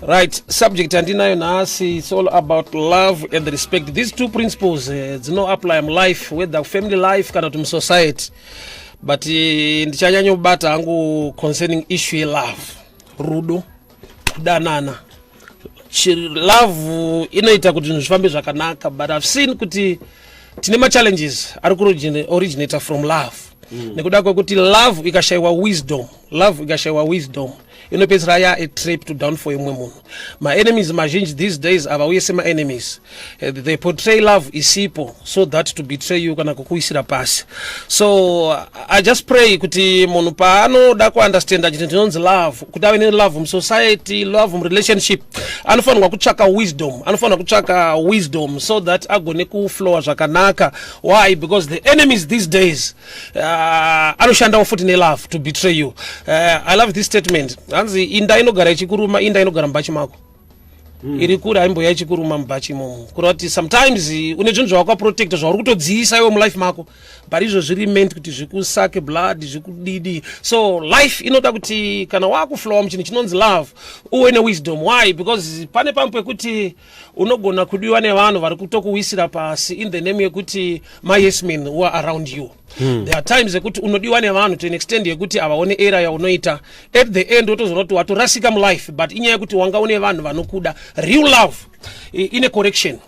Right, subject andinayo nhasi, it's all about love and respect. These two principles dzino apply mulife, whether family life kana kuti musociety, but ndichanyanyobata hangu concerning issue yelove, rudo, kudanana. Love inoita kuti zvinhu zvifambe zvakanaka, but I've seen kuti tine machallenges ari kuoriginata from love, nekuda kwekuti love ikashayiwa wisdom, love ikashayiwa wisdom inopedzisira ya a trap to downfall imwe munhu. Maenemies mazhinji these days havauye semaenemies. They portray love isipo so that to betray you kana kukuisira pasi. So I just pray kuti munhu paanoda kuunderstanda chinhu chinonzi love, kuti ave nelove musociety, love murelationship, anofanirwa kutsvaka wisdom, anofanirwa kutsvaka wisdom so that agone kuflowa zvakanaka. Why? Because the enemies these days anoshandawo futi nelove to betray you. I love this statement. Hanzi inda inogara ichikuruma, inda inogara mubhachi mako, iri kure haimboya ichikuruma mubhachi imomo. Kureva kuti sometimes une zvinhu zvawakaprotecta zvauri kutodziisa iwe mulife mako, but izvo zviri meant kuti zvikusucke blood, zvikudidi. So life inoda kuti kana wakuflowa muchinhu chinonzi love, uve newisdom. Why? Because pane pamwe pekuti unogona kudiwa nevanhu vari kutokuwisira pasi in the name yekuti mayes men who are around you. There are times yekuti unodiwa nevanhu to an extent yekuti havaone error yaunoita. At the end wotozoona kuti watorasika mulife, but inyaya yekuti wanga une vanhu vanokuda. Real love ine correction,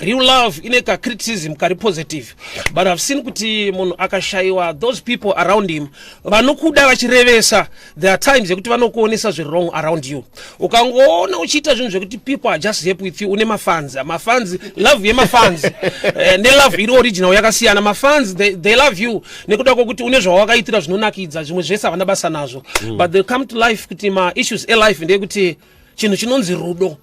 real love ine kacriticism kari positive, but I've seen kuti munhu akashayiwa those people around him vanokuda vachirevesa, there are times yekuti vanokuonesa zviri wrong around you. Ukangoona uchiita zvinhu zvekuti people are just happy with you, une mafans. Mafans, love yemafans nelove iri original yakasiyana. Mafans, they love you nekuda kwokuti une zvawakaitira zvinonakidza, zvimwe zvese havana basa nazvo. But they come to life kuti maissues elife ndeyekuti chinhu chinonzi rudo,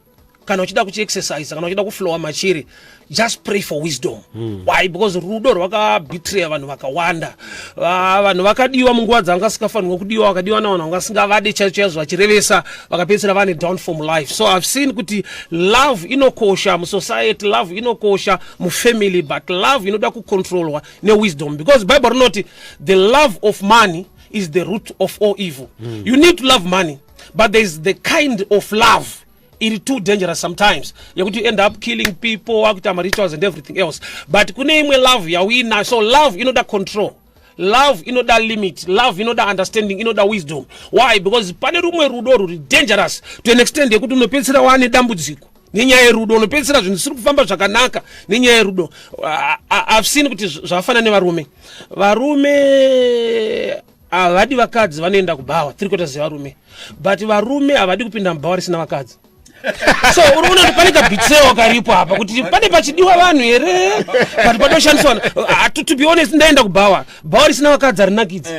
kana uchida kuchiexercise, kana uchida kuflowa machiri, just pray for wisdom. Why? Because rudo rwakabetreya vanhu vakawanda. Vanhu vakadiwa munguva dzavanga vasingafanirwa kudiwa, vakadiwa navanhu vanga vasingavade chaizvo chaizvo, vachirevesa, vakapedzisira vane downfall life. So I've seen kuti love inokosha musociety, love inokosha mufamily, but love inoda kucontrolwa newisdom, because Bible rinoti the love of money is the root of all evil. You need to love money, but there is the kind of love iri too dangerous sometimes yekuti you end up killing people, wakuita marituals and everything else. But kune imwe love yauinayo. So love inoda control, love inoda limit, love inoda understanding, inoda wisdom. Why? Because pane rumwe rudo ruri dangerous to an extent yekuti unopedzisira waane dambudziko nenyaya yerudo, unopedzisira zvinhu zvisiri kufamba zvakanaka nenyaya yerudo. I've seen kuti zvakafanana nevarume. Varume havadi vakadzi vanoenda kubhawa, three quarters yevarume, but varume havadi kupinda mubhawa risina vakadzi. So uri kuona kuti pane kabetrayal karipo apa, kuti pane pachidiwa vanhu here, but padoshandiswa. To be honest, ndaenda kubhawa, bhawa risina vakadzi harinakidzi,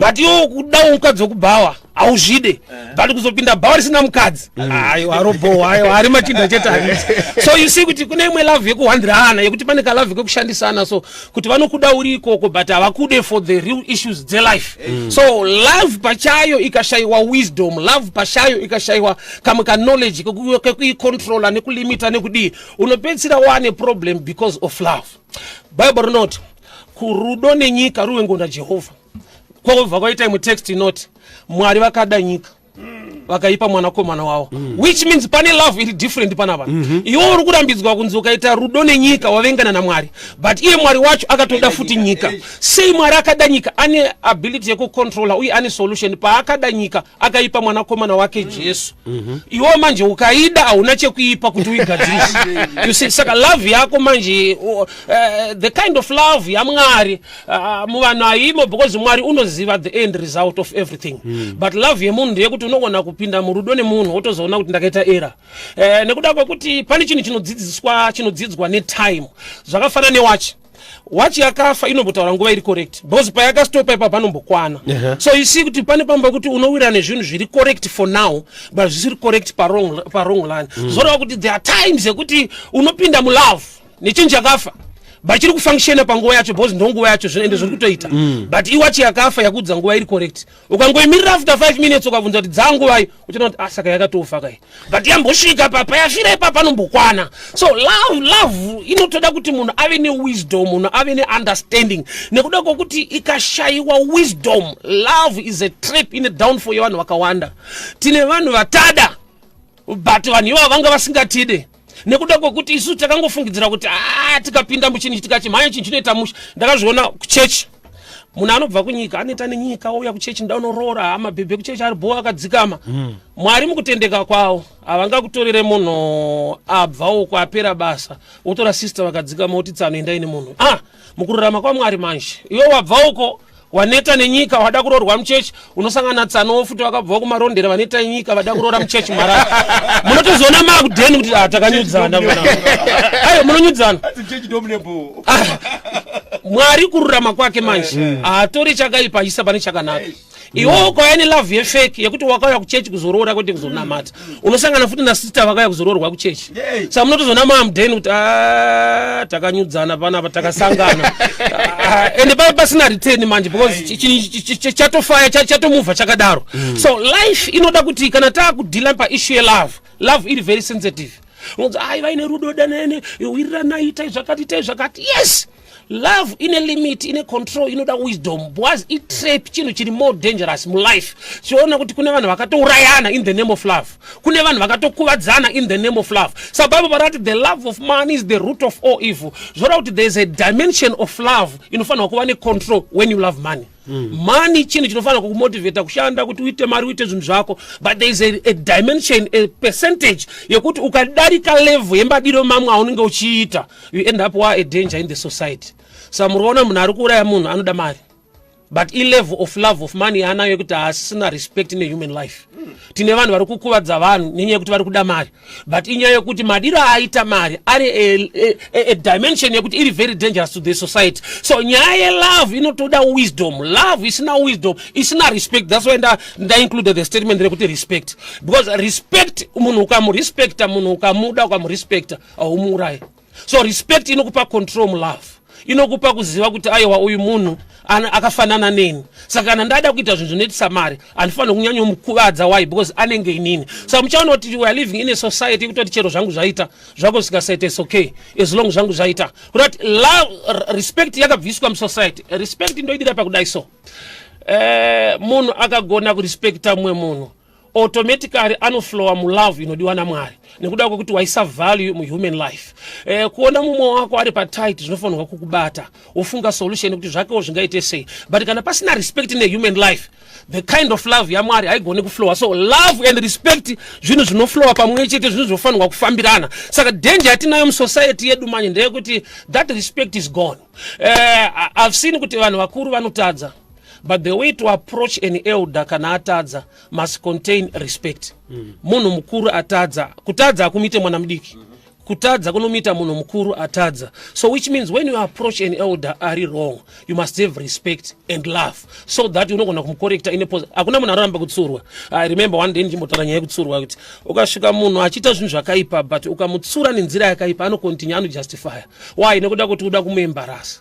but iwo kudawo mukadzi wekubhawa hauzvide, but kuzopinda bhawa risina mukadzi, aiwa, arobohwa, aiwa, ari machinda chete harisi. So you see kuti kune imwe love yekuhwandirana, yekuti pane kalove kekushandisana, so kuti vanokuda uri ikoko, but havakude for the real issues dzelife. So love pachayo ikashayiwa wisdom, love pachayo ikashayiwa kamwe kaknowledge kekuicontrola nekulimita nekudii, unopedzisira wane problem because of love. Bible rinoti kurudo nenyika ruvengo naJehovha. Kwobva kwaita imwe text inoti Mwari vakada nyika, vakaipa mwanakomana wavo, which means pane love iri different panapa. Iwe uri kurambidzwa kunzi ukaita rudo nenyika wavengana naMwari, but iye Mwari wacho akatoda futi nyika. Sei Mwari akada nyika? Ane ability yekucontrola uye ane solution. Paakada nyika akaipa mwanakomana wake Jesu. Iwe manje ukaida hauna chekuipa kuti uigadzirise, you see? Saka love yako manje, the kind of love yaMwari muvanhu haimo, because Mwari unoziva the end result of everything. But love yemunhu ndeyekuti unogona kupinda murudo nemunhu wotozoona kuti ndakaita error, nekuda kwekuti pane chinhu chinodzidziswa, chinodzidzwa netime. Zvakafanana newachi. Wachi yakafa inombotaura nguva iri correct, because payakastopa ipa panombokwana. So you see kuti pane pamba kuti unowira nezvinhu zviri correct for now, but zvisiri correct parong line. Zvoreva kuti there are times yekuti unopinda mulove nechinhu chakafa, but chiri kufunctiona panguva yacho, because ndonguva yacho ende zviri kutoita. But iwachi yakafa yakuudza nguva iri correct, ukangoimirira after 5 minutes ukabvunza kuti dzanguvai, uchiona kuti ah, saka yakatofa kai, but yambosvika papa yasvira ipa panombokwana. So love inotoda kuti munhu ave newisdom, munhu ave neunderstanding, nekuda kwokuti ikashayiwa wisdom, love is a trap, ine downfall yevanhu vakawanda. Tine vanhu vatada. But vanhu ivavo vanga vasingatide nekuda kwekuti isusu takangofungidzira kuti ah, tikapinda muchinhu tikachimhanya chinhu chinoita musha. Ndakazviona kuchechi, munhu anobva kunyika anoita nenyika ouya kuchechi, ndaunoroora hama bhebhe kuchechi ari bho akadzikama. Mwari mukutendeka kwavo havangakutorere munhu abva uko apera basa, wotora sister vakadzikama, woti tsano endai nemunhu. Ah, mukururama kwaMwari manje, iwe wabva uko waneta nenyika, wada kuroorwa muchechi, unosangana tsano futi vakabvawo kumarondera vaneta nyika, vada kuroora muchechi mara munotozoona maakudheni kuti ah, takanyudzana. Ayo munonyudzana. Ah, Mwari kururama kwake manje haatori chakaipa achiisa pane chakanaka. Iwewo ukauya nelove yefake yekuti wakauya kuchechi kuzoroora kwete kuzonamata, unosangana futi nasista vakauya kuzoroorwa kuchechi. Saka munotozoona maamudheni kuti "Ah, takanyudzana panapa, takasangana." Ah, ende pava pasina return manje because chatofaya chatomuvha chakadaro. So life inoda kuti kana taakudeala paissue yelove, love iri very sensitive. Unonzi ai vaine rudo, danene, wiriranai, itai zvakati, itai zvakati. Yes, love ine limit, ine control, inoda wisdom because itrap, chinhu chiri more dangerous mulife. Chiona kuti kune vanhu vakatourayana in the name of love, kune vanhu vakatokuvadzana in the name of love. Sa Bible parati the love of money is the root of all evil, zvoreva kuti there is a dimension of love inofanirwa kuva necontrol. When you love money, money chinhu chinofanira kukumotivata kushanda kuti uite mari, uite zvinhu zvako, but there is a dimension, a percentage yekuti ukadarika level yemadiro mamwe aunenge uchiita, you end up wa a danger in the society. Saka muri kuona munhu ari kuuraya munhu anoda mari, but ilevel of love of money yaanayo yekuti haasisina respect nehuman life. Tine vanhu vari kukuvadza vanhu nenyaya yekuti vari kuda mari, but inyaya yekuti madiro aaita mari ari a dimension yekuti iri very dangerous to the society. So nyaya yelove inotoda wisdom. Love isina wisdom, isina respect, that's why ndainclude the statement rekuti respect, because respect, munhu ukamurespecta, munhu ukamuda, ukamurespecta, haumuurayi. So respect inokupa control mulove, inokupa kuziva kuti aiwa, uyu munhu akafanana neni, saka kana ndada kuita zvinhu zvinoitisa mari handifaniri kunyanyomukuvadza. Why? Because anenge inini. Saka muchaona kuti we are living in a society yekutoti chero zvangu zvaita, zvako zvikasaita, is okay as long zvangu zvaita. Kurati love, respect yakabviswa musociety. Respect ndoidira pakudai. So munhu akagona kurespecta mumwe munhu, automatically anoflowa mulove inodiwa naMwari nekuda kwekuti waisa value muhuman life. Kuona mumwe wako ari patight zvinofanirwa kukubata, wofunga solution kuti zvakewo zvingaite sei. But kana pasina respect nehuman life, the kind of love yaMwari haigoni kuflowa. So love and respect zvinhu zvinoflowa pamwe chete, zvinhu zvinofanirwa kufambirana. Saka danger yatinayo musociety yedu manje ndeyekuti that respect is gone. I've seen kuti vanhu vakuru vanotadza, but the way to approach an elder kana atadza must contain respect. Munhu mukuru atadza, kutadza hakumuite mwana mudiki, kutadza kunomuita munhu mukuru atadza. So which means when you approach an elder ari wrong, you must have respect and love so that unogona kumucorrecta ine hakuna munhu anoramba kutsurwa. I remember one day ndichimbotaura nyaya yekutsurwa kuti ukasvika munhu achiita zvinhu zvakaipa, but ukamutsura nenzira yakaipa, anocontinue, anojustifya. Why? Nekuda kuti uda kumuembarasa.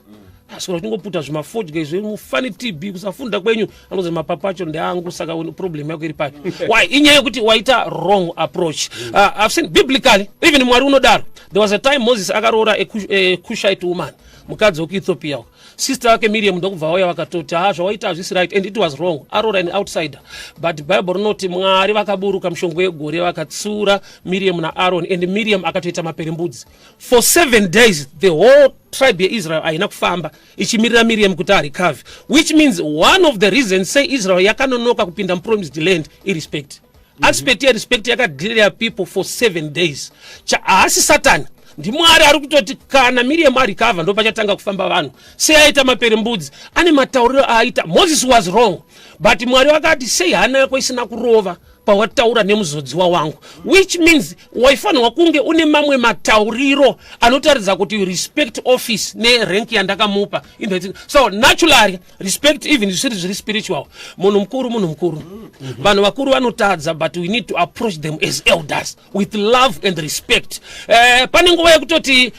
Aswera uchingoputa zvimafodya izvi, mufani TB, kusafunda kwenyu, anozi mapapu acho ndeangu, saka problem yako iri papi? Why? Inyaya yekuti waita wrong approach. I've seen biblically, even Mwari unodaro. There was a time Moses akaroora a Cushite woman, mukadzi wekuEthiopia. Sister wake Miriam ndokubva vauya vakatoti, ha, zvawaita hazvisi right. And it was wrong, aroora an outsider, but Bible rinoti Mwari vakaburuka mushongwe yegore, vakatsura Miriam naAaron, and Miriam akatoita maperembudzi for 7 days. The whole tribe yeIsrael haina kufamba ichimirira Miriam kuti arecover, which means one of the reasons say Israel yakanonoka kupinda mupromised land irespect. Aspect yerespect yakadelaya people for 7 days. Haasi Satani, ndiMwari ari kutoti kana Miriam arecover ndo pachatanga kufamba vanhu. Sei aita maperembudzi? Ane matauriro aaita. Moses was wrong, but Mwari vakati, sei hana yako isina kurova pawataura nemuzodziwa wangu? Which means waifanirwa kunge une mamwe matauriro anotaridza kuti you respect office nerank yandakamupa. So naturally respect, even zvisiri zviri spiritual, munhu mukuru munhu mukuru. Vanhu vakuru vanotadza, but we need to approach them as elders with love and respect. Pane nguva yekutoti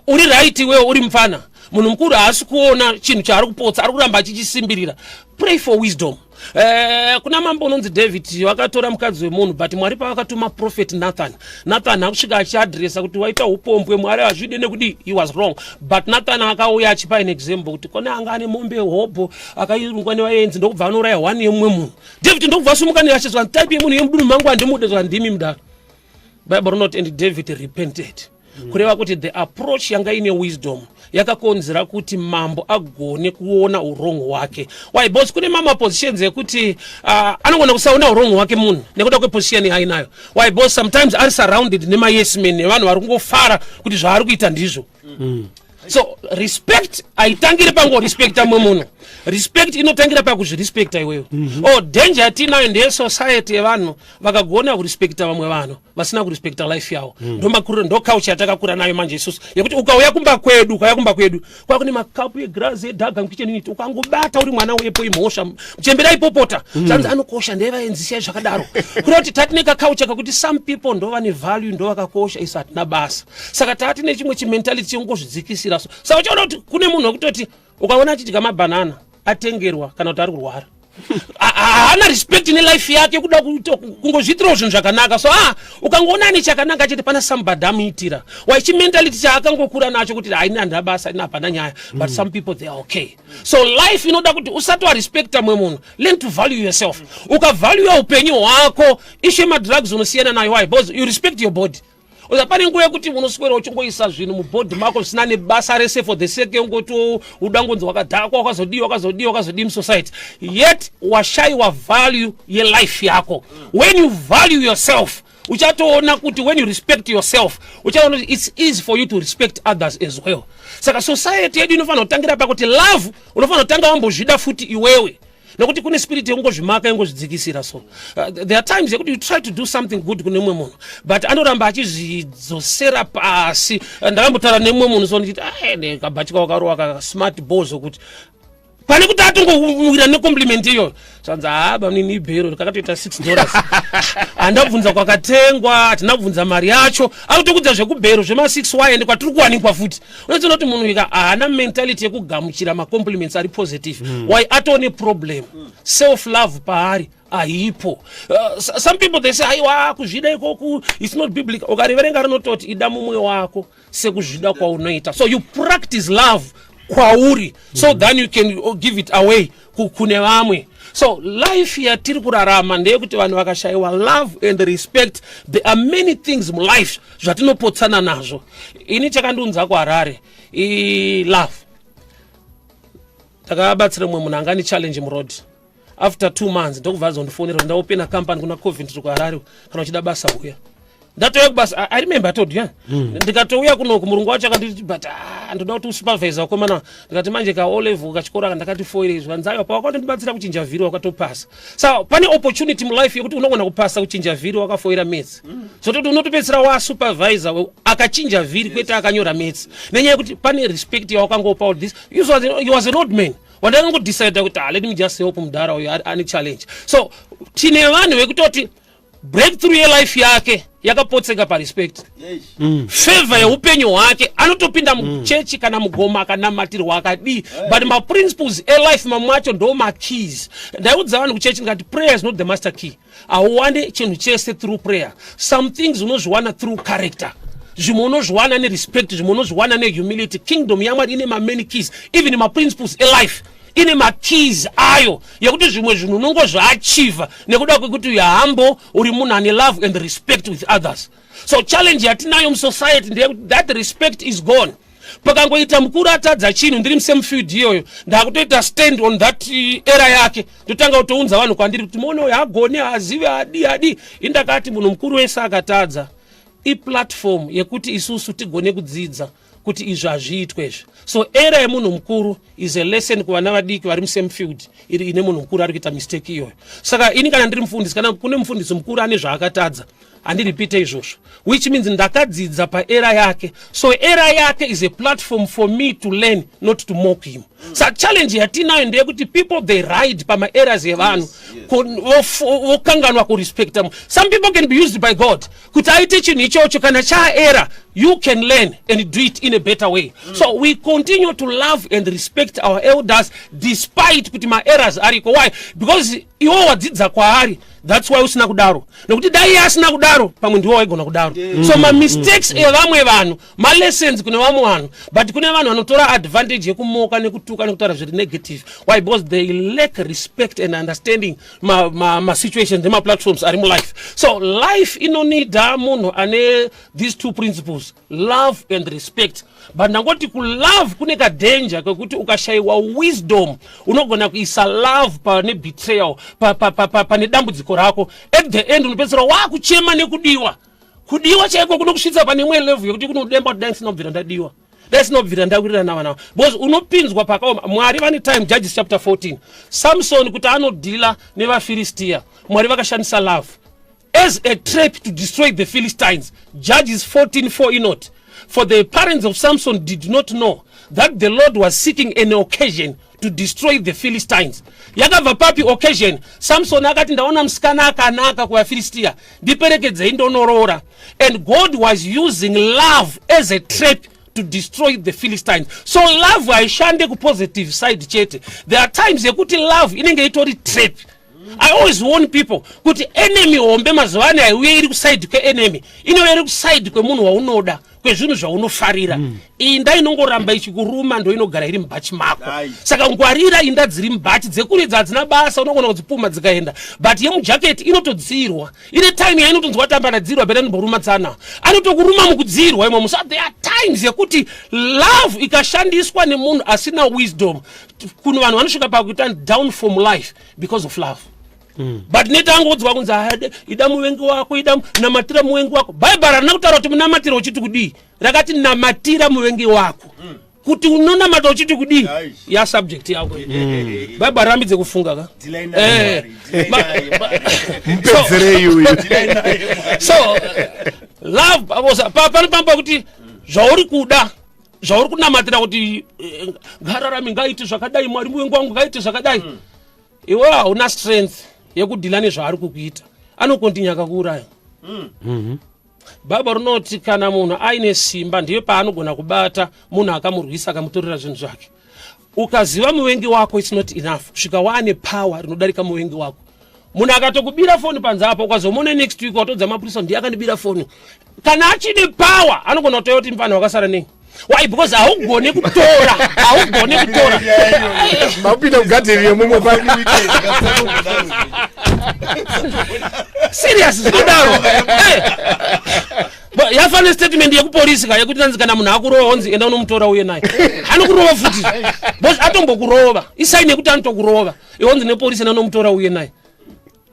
uri right, iwewe uri mufana, munhu mukuru haasi kuona chinhu chaari kupotsa, ari kuramba achichisimbirira. Pray for wisdom. Kuna mambo unonzi David, vakatora mukadzi wemunhu, but Mwari pavakatuma prophet Nathan, Nathan akusvika achiadresa kuti waita upombwe, Mwari hazvidi nekudi. He was wrong, but Nathan akauya achipa an example kuti kone anga ane mombe hobho akairungwa nevaenzi, ndokubva anouraya one yemumwe munhu. David ndokubva asumuka neachizwa type yemunhu yemudunhu mangu handimude, zva ndimi mudaro. Bible rinoti, "And David repented." Kureva kuti the approach yanga ine wisdom yakakonzera kuti mambo agone kuona uwrong hwake. Why? Because kune mamwe positions ekuti anogona kusaona uwrong hwake munhu nekuda kweposition yaainayo. Why? Because sometimes ari surrounded nemayes men, nevanhu vari kungofara kuti zvaari kuita ndizvo. So respect haitangiri pangorespecta mumwe munhu. Respect inotangira pakuzvirespekta iwewe. Oh, danger yatinayo ndeyesociety yevanhu vakagona kurespekta vamwe vanhu vasina kurespekta life yavo. Ndomakuriro, ndo culture yatakakura nayo manje isusu, yekuti ukauya kumba kwedu, ukauya kumba kwedu kwakune makapu egirazi edhaga mukicheni unit, ukangobata uri mwana wepo imhosva. Muchembera ipopota. Zvanzi anokosha ndevaenzisai zvakadaro. Kureva kuti tatine kaculture kakuti some people ndo vane value, ndo vakakosha, isu hatina basa. Saka tatine chimwe chimentality chekungozvidzikisira. So saka uchaona kuti kune munhu wekutoti ukaona achidya mabhanana atengerwa kana kuti ari kurwara, haana respect nelife yake, kuda kungozviitirawo zvinhu zvakanaka. So ukangoona ane chakanaka chete, pana somebody amuitira. Waichimentality chaakangokura nacho kuti haini handina basa, ina hapana nyaya. But some people, they are okay. So life inoda kuti usati warespekta mumwe munhu, learn to value yourself. Ukavalua upenyu hwako, issue yemadrugs unosiyana nayo. Why? Because you respect your body. Uza pane nguva yekuti unoswera uchingoisa zvinhu mubody mako zvisina nebasa rese for the sake yekungoti udangonzi wakadhakwa, wakazodii, wakazodii, wakazodii musociety, yet washayiwa value yelife yako. When you value yourself, uchatoona kuti when you respect yourself, uchaona kuti it's easy for you to respect others as well. Saka society yedu inofanira kutangira pakuti love, unofanira kutanga wambozvida futi iwewe, nokuti kune spirit yekungozvimaka, yekungozvidzikisira. So there are times yekuti you try to do something good kune mumwe munhu, but anoramba achizvidzosera pasi. Ndakambotaura nemumwe munhu, so ndichiti kabhachi kakarova kasmart balls, kuti pane kuti atongowira necompliment iyoyo, zvanzi, "Ha, bamunini, ibhero kakatoita $6." Handabvunza kwakatengwa, hatina kubvunza mari yacho, akutokudza zvekubhero zvema6 y ende kwatiri kuwanikwa futi. Unotoona kuti munhu ika haana mentality yekugamuchira macompliments ari positive. Why? Atone problem, self love paari haipo. Some people, they say, "Aiwa, kuzvida ikoku, it's not biblical." Ukariverenga rinototi, "Ida mumwe wako sekuzvida kwaunoita." So you practice love kwauri so then you can give it away kune vamwe. So life yatiri kurarama ndeyekuti vanhu vakashayiwa love and respect, there are many things mulife zvatinopotsana nazvo. Ini chakandiunza kuHarare ilove. Ndakabatsira mumwe munhu anga nechallenge muroad. After 2 months ndokubva azondifonera kuti ndaopena company kuna Coventry kuHarare, kana uchida basa uya. Ndatouya kubasa. I remember I told you, yeah? Ndikatouya kunoku, murungu wacho akanditi, "But ndoda kuti usupervise wakomana." Ndikati, "Manje ka O level kachikoro aka ndakati foire izvi." Vanzi, "Pawakatondibatsira kuchinja vhiri wakatopasa." Saka pane opportunity mulife yekuti unogona kupasa kuchinja vhiri wakafoira maths, zototi unotopedzisira wasupervisor akachinja vhiri, kwete akanyora maths, nenyaya yekuti pane respect yawakangopa. This he was an old man wandakangodecida kuti, "Ah, let me just help mudhara uyu ane challenge." So tine vanhu vekutoti breakthrough yelife yake yakapotseka parespect. Favor yeupenyu hwake, anotopinda muchechi kana mugoma akanamatirwa akadii, but maprinciples elife mamwe acho ndo makeys. Ndaiudza vanhu kuchechi ndikati, prayer is not the master key. Hauwane chinhu chese through prayer. Some things unozviwana through character, zvimwe unozviwana nerespect, zvimwe unozviwana nehumility. Kingdom yaMwari ine mamany keys. Even maprinciples elife ine makeys ayo, yekuti zvimwe zvinhu unongozviachieva nekuda kwekuti humble, uri munhu ane love and respect with others. So challenge yatinayo musociety ndeyekuti that respect is gone. Pakangoita mukuru atadza chinhu, ndiri musame field iyoyo, ndakutoita stand on that error yake, ndotanga kutounza vanhu kwandiri kuti muone uyu hagoni, hazivi, hadi hadi. Indakati munhu mukuru wese akatadza iplatform yekuti isusu tigone kudzidza kuti izvi hazviitwe izvi. So error yemunhu mukuru is a lesson kuvana vadiki vari musame field iri ine munhu mukuru ari kuita mistake iyoyo. Saka ini kana ndiri mufundisi, kana kune mufundisi mukuru ane zvaakatadza, handiripite izvozvo, which means ndakadzidza paerror yake. So error yake is a platform for me to learn, not to mock him. Sa challenge yatinayo ndeyekuti people, they ride pamaerrors evanhu, vokanganwa kurespecta. Some people can be used by God kuti aite chinhu ichocho. Kana chaerror, you can learn and do it in a better way. So we continue to love and respect our elders despite kuti maerrors ariko. Why? Because iwo wadzidza kwaari. That's why usina kudaro, nekuti dai iye asina kudaro, pamwe ndiwo waigona kudaro. So mamistakes evamwe vanhu malessons kune vamwe vanhu, but kune vanhu vanotora advantage yekumoka nekutuka nekutaura zviri negative. Why? Because they lack respect and understanding masituations ma, ma nemaplatforms ari mulife. So life inonida munhu ane these two principles, love and respect. But ndangoti kulove kune kadanger kekuti ukashayiwa wisdom, unogona kuisa love pane betrayal, pane pa, pa, pa, pa dambudziko rako. At the end unopedzisira wakuchema nekudiwa. Kudiwa chaiko kunokusvitsa pane imwe level yekuti kunodemba kuti dai ndisina kubvira ndadiwa, dai sina kubvira ndawirirana navana, because unopinzwa pakaoma. Mwari vane time. Judges chapter 14, Samson kuti anodhila nevaFiristiya, Mwari vakashandisa love as a trap to destroy the Philistines. Judges 14:4 inoti, "For the parents of Samson did not know that the Lord was seeking an occasion to destroy the Philistines." Yakabva papi occasion? Samson akati, "Ndaona musikana akanaka kuvaFiristiya, ndiperekedzei ndonoroora." And God was using love as a trap to destroy the Philistines. So love haishande kupositive side chete. There are times yekuti love inenge itori trap. I always warn people kuti enemy hombe mazuva ano haiuye iri kuside kweenemy, inouya iri kuside kwemunhu waunoda, kwezvinhu zvaunofarira. Inda inongoramba ichikuruma ndo inogara iri mubhachi mako. Saka ngwarira inda dziri mubhachi. Dzekuridza hadzina basa, unogona kudzipuma dzikaenda, but yemujaketi inotodzirwa, ine time yainotonzwa tamba ndadzirwa pena ndimboruma tsana, anotokuruma mukudzirwa imomo. So there are times yekuti love ikashandiswa nemunhu asina wisdom, kuno vanhu vanosvika pakuita down from life because of love. But netangodzwa kunzi ida muvengi wako, ida, namatira muvengi wako. Bhaibheri harina kutaura kuti munamatira uchiti kudii, rakati namatira muvengi wako. Kuti unonamata uchiti kudii ya subject yako. Bhaibheri rambidze kufunga ka. Mupedzerei uyu. So love, pano pamba kuti zvauri kuda, zvauri kunamatira kuti ngararame, ngaite zvakadai, Mwari, muvengi wangu ngaite zvakadai. Iwe hauna strength yekudhila nezvaari kukuita, anokontinya akakuuraya. Bhaibheri rinoti kana munhu aine simba, ndiye paanogona kubata munhu akamurwisa, akamutorera zvinhu zvake. Ukaziva muvengi wako, it's not enough kusvika waane power rinodarika muvengi wako. Munhu akatokubira foni panze apa, ukazomuona next week watodza mapurisa, "Ndiye akandibira foni," kana achine power anogona kutoya kuti mufana wakasara nei. Why? Because haugone kutora, haugone kutora. Mapinda mugadheni yemumwe. Serious, zvinodaro. Yafane statement yekupolisi ka, yekuti nanzi kana munhu akurova, onzi enda unomutora uye naye, anokurova futi because atombokurova. Isign yekuti anotokurova, ionzi nepolisi, enda unomutora uye naye.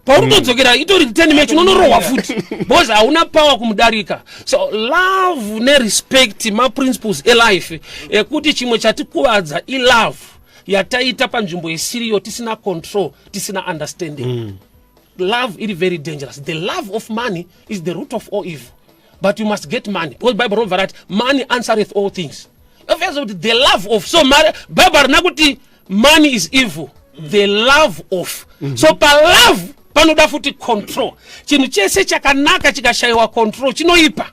Pauri kutodzokera itori return match, unonorohwa futi because hauna power kumudarika. So love nerespect maprinciples elife ekuti chimwe chatikuvadza ilove yataita panzvimbo isiriyo, tisina control, tisina understanding. Love iri very dangerous. The love of money is the root of all evil, but you must get money because Bible robva rati, "Money answereth all things." Obvious kuti the love of, so Bible harina kuti money is evil, the love of. So palove panoda futi control. Chinhu chese chakanaka chikashayiwa control chinoipa.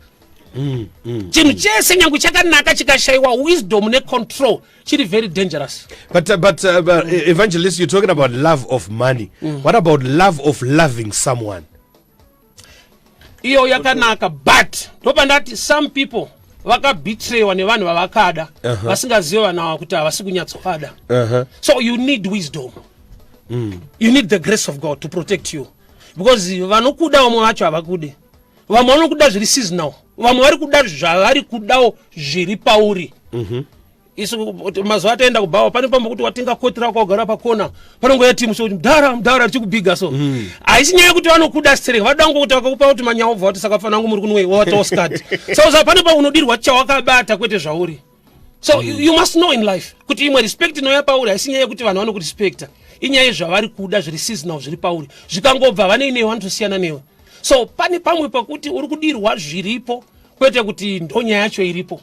Chinhu chese nyange chakanaka chikashayiwa wisdom necontrol chiri very dangerous. But evangelist, you're talking about love of money. What about love of loving someone? Iyo yakanaka, but ndopandati some people vakabetrewa nevanhu vavakada vasingazivi vanhu ava kuti havasi kunyatsovada. So you need wisdom. You need the grace of God to protect you, because vanokuda vamwe vacho havakude, vamwe vanokuda zviri seasonal, vamwe vari kuda zvavari kudawo zviri pauri. Isu mazuva ataenda kubhawa, pane pamba kuti watenga koti rako, wagara pakona, panongoya timu so kuti, "Mudhara, mudhara," richikubhiga. So haisi nyaya yekuti vanokuda sterek, vanoda ngokuti vakakupa kuti manyawo, bva wati, "Saka fana wangu muri kunwei?" Wawatawo skati. So sa pane pa unodirwa chawakabata, kwete zvauri. So you must know in life kuti imwe respect inouya pauri haisi nyaya yekuti vanhu vanokurespecta, inyaya yezvavari kuda zviri seasonal zviri pauri. Zvikangobva, vanei newe, vanotosiyana newe. So pane pamwe pakuti uri kudirwa zviripo, kwete kuti ndo nyaya yacho iripo.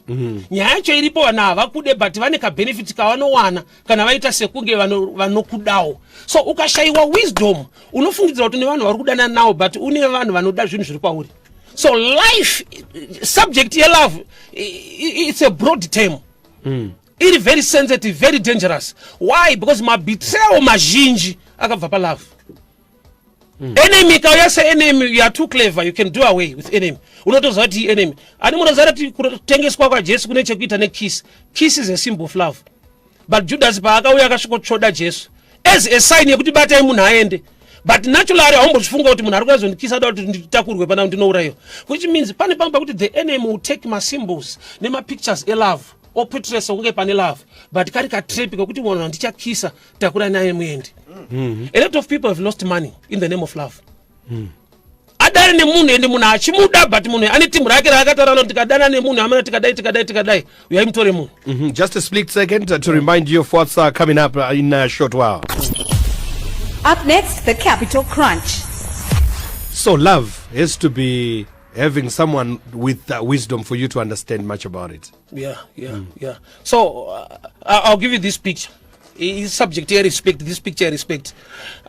Nyaya yacho iripo, vanhu havakude, but vane kabenefit kavanowana kana vaita sekunge vanokudawo. So ukashayiwa wisdom, unofungidzira kuti une vanhu vari kudana nawo, but une vanhu vanoda zvinhu zviri pauri. So life subject yelove, it's a broad term. Iri very sensitive, very dangerous. Why? Because mabetrayal mazhinji akabva palove. Enemy ikauya seenemy, you are too clever, you can do away with enemy. Unotoziva kuti enemy ani. Munoziva kuti kutengeswa kwaJesu kune chekuita nekiss. Kiss is a symbol of love, but Judas paakauya akasvikotsvoda Jesu as a sign yekuti batai munhu aende. But naturally haumbozvifunga kuti munhu ari kuyazondikisa da kuti nditakurwe pana ndinourayiwa, which means pane pamwe pakuti the enemy will take masymbols nemapictures elove, oportraya kunge pane love, but kari katrap kekuti munhu handichakisa, takurai naye muende. A lot of people have lost money in the name of love. Adare nemunhu, ende munhu achimuda, but munhu ane timu rake raakataura kuti tikadana nemunhu amana, tikadai, tikadai, tikadai, uyai mutore munhu. Just a split second to remind you of what's coming up in a short while. Up next, the Capital Crunch. So, love has to be having someone with wisdom for you to understand much about it. Yeah. So I'll give you this picture. Subject yerespect, this picture yerespect.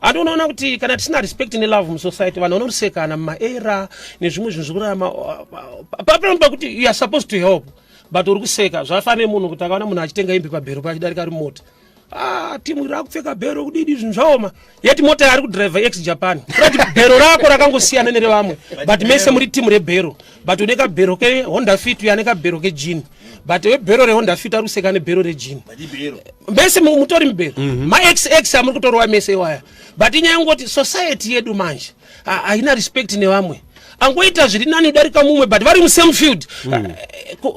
Andinoona kuti kana tisina respect nelove musociety, vanhu vanosekana mumaera nezvimwe zvinhu zvekurarama papano pakuti you are supposed to help, but uri kuseka. Zvafanira munhu kuti akaona munhu achitenga imbi pabhero pachidarika ari mota, ah, timu rakupfeka bhero kudidi, zvinhu zvaoma, yeti mota yaari kudhiraivha ex Japan. Kurati bhero rako rakangosiyana nerevamwe, but mese muri timu rebhero, but une kabhero keHonda Fit, uyo ane kabhero kejini, but webhero reHonda Fit ari kuseka nebhero rejini. Mese mutori mubhero maxx amuri kutorwa mese iwaya, but inyaya yengoti society yedu manje haina respect nevamwe. Angoita zviri nani kudarika mumwe, but vari musame field.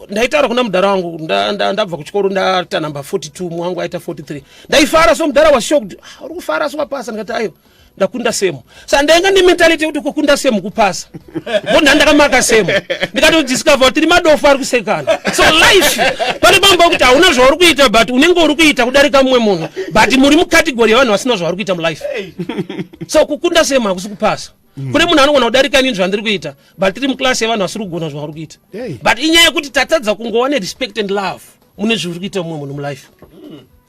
Ndaitaura kuna mudhara wangu, ndabva kuchikoro, ndaita number 42, mumwe wangu aita 43. Ndaifara, so mudhara was shocked. "Ah, uri kufara so wapasa?" Ndikati, "Aiwa, ndakunda semu." Sa ndainga nementality yekuti kukunda semu kupasa, mbona ndakamaka semu. Ndikatodiscover kuti tiri madofu ari kusekana. So life pane pamba kuti hauna zvauri kuita, but unenge uri kuita kudarika mumwe munhu, but muri mucategory yevanhu vasina zvavari kuita mulife. So kukunda semu hakusi kupasa. Kune munhu anogona kudarika inini zvandiri kuita, but tiri muklasi yevanhu vasiri kugona zvavari kuita. But inyaya yekuti tatadza kungova nerespect and love mune zviri kuita mumwe munhu mulife.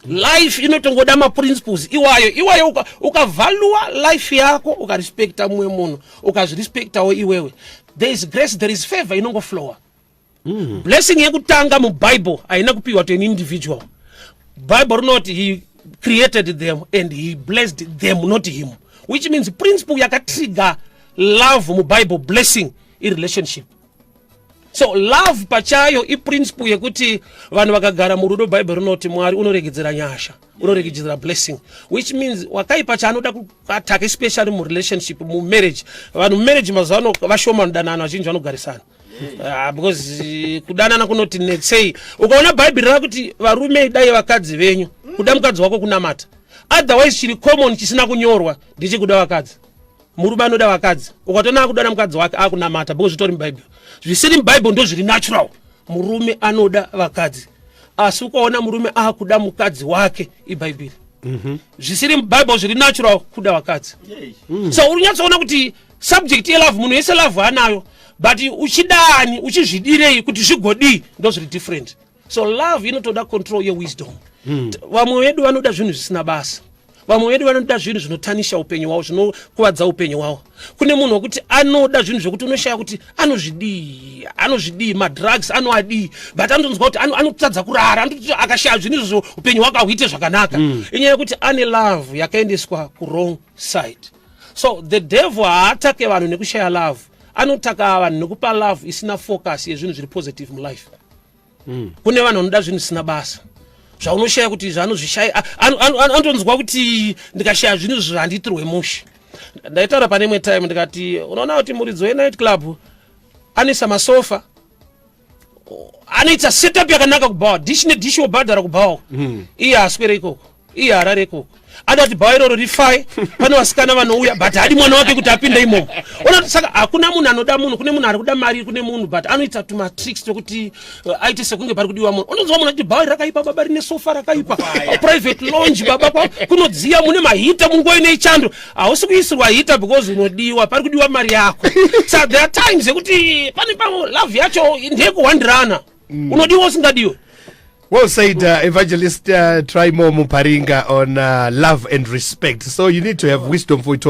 Life inotongoda maprinciples iwayo iwayo. Ukavalua life yako, ukarespecta mumwe munhu, ukazvirespectawo iwewe, there is grace, there is favor inongoflowa. Blessing yekutanga muBible haina kupiwa to an individual. Bible rinoti he created them and he blessed them, not him, which means principle yakatrigger love muBible, blessing, irelationship. So love pachayo iprinciple yekuti vanhu vakagara murudo, Bhaibheri rinoti Mwari unoregedzera nyasha, unoregedzera blessing, which means wakaipa chaanoda kuataka, especially murelationship, mumarriage. Vanhu mumarriage mazuva ano vashoma vanodanana, vazhinji vanogarisana. Ah, because kudanana kunoti netsei. Ukaona Bhaibheri rakuti varume dai vakadzi venyu, kuda mukadzi wako kunamata. Otherwise chiri common chisina kunyorwa ndechekuda vakadzi. Murume anoda vakadzi, ukatoona akudana mukadzi wake akunamata, because zvitori muBhaibheri. Zvisiri muBhaibheri ndo zviri natural. Murume anoda vakadzi, asi ukaona murume akuda mukadzi wake, iBhaibheri. Zvisiri muBhaibheri zviri natural kuda vakadzi. So uri nyatsoona kuti subject yelove, munhu wese love anayo, but uchidani, uchizvidirei, kuti zvigodii, ndo zviri different. So love inotoda control yewisdom. Vamwe vedu vanoda zvinhu zvisina basa, vamwe vedu vanoda zvinhu zvinotanisha upenyu hwavo, zvinokuvadza upenyu hwavo. Kune munhu wekuti anoda zvinhu zvekuti unoshaya kuti anozvidii, anozvidii, madrugs anoadii, but anotonzwa kuti anotadza kurara, anototi akashaya zvinhu izvozvo upenyu hwake hahuite zvakanaka. Inyaya yekuti ane love yakaendeswa kuwrong side. So the devil haatake vanhu nekushaya love, anotaka vanhu nekupa love isina focus yezvinhu zviri positive mulife. Kune vanhu vanoda zvinhu zvisina basa, zvaunoshaya kuti zvaanozvishaya, anotonzwa kuti ndikashaya zvinhu izvi handiitirwe mushe. Ndaitaura pane imwe time ndikati, unoona kuti muridzi wenight club anoisa masofa, anoita setup yakanaka kubhawa, dishi nedishi wobhadhara kubhawa. Iye haaswere ikoko, iye harare ikoko, ada kuti bhawa iroro rifai, pane vasikana vanouya, but haadi mwana wake kuti apinde imomo. Ona, saka hakuna munhu anoda munhu. Kune munhu ari kuda mari, kune munhu, but anoita tumatricks tokuti aite sekunge pari kudiwa munhu. Unonzwa munhu achiti bhawa iri rakaipa baba, rine sofa rakaipa, private lounge baba, kunodziya, mune maheater munguva ine chando. Hausi kuisirwa heater because unodiwa, pari kudiwa mari yako. Sa there are times yekuti pane pamwe love yacho ndeyekuhwandirana, unodiwa usingadiwe. Well said, Evangelist Trymore Muparinga on love and respect. So you need to have wisdom for it.